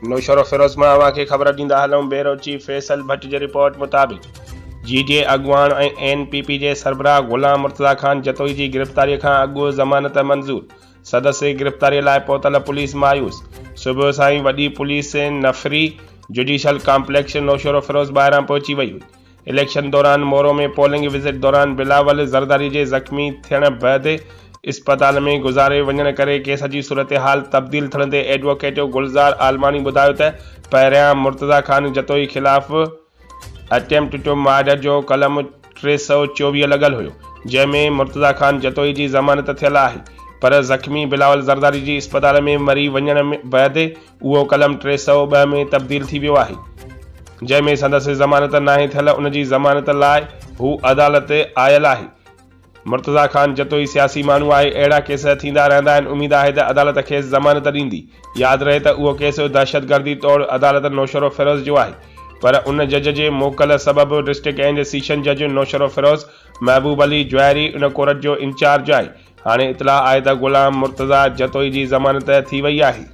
نوشهروفيروز مان اوهان کي خبر ڏيندا هلون بيورو چيف فيصل ڀٽ جي رپورٽ مطابق جي ڊي اي اڳواڻ ۽ اين پي پي جي سربراهه غلام مرتضيٰ خان جتوئي جي گرفتاري کان اڳ ضمانت منظور، سندس گرفتاري لاء پهتل پوليس مايوس، صبح سان ئي وڏي پوليس نفري جڊيشل ڪامپليڪس نوشهروفيروز ٻاهران پهچي وئي هئي. اليڪشن دوران مورو ۾ پولنگ وزٽ دوران بلاول زرداري جي زخمي ٿيڻ بعد اسپتال ۾ گذاري وڃڻ ڪري ڪيس جي صورتحال تبديل ٿيڻ تي ايڊووڪيٽ گلزار عالماڻي ٻڌايو ته پهريان مرتضيٰ خان جتوئي خلاف اٽيمپٽ ٽو مارڊر جو قلم 324 لڳل هيو جنهن ۾ مرتضيٰ خان جتوئي جي ضمانت ٿيل آهي پر زخمي بلاول زرداري جي اسپتال ۾ مري وڃڻ بعد اهو قلم 302 ۾ تبديل ٿي ويو آهي، جنهن ۾ سندس ضمانت ناهي ٿيل، ان جي ضمانت لاء هو عدالت آيل آهي. مرتضيٰ خان جتوئي سياسي ماڻهو آهي، اهڙا ڪيس ٿيندا رهندا آهن، اميد آهي ته عدالت کيس ضمانت ڏيندي. ياد رهي ته اهو ڪيس دهشتگردي ٽوڙ عدالت نوشهروفيروز جو آهي، پر ان جج جي موڪل سبب ڊسٽرڪٽ اينڊ سيشن جج نوشهروفيروز محبوب علي جوهري ان ڪورٽ جو انچارج آهي. هاڻي اطلاع آهي ته غلام مرتضيٰ جتوئي جي ضمانت ٿي وئي آهي.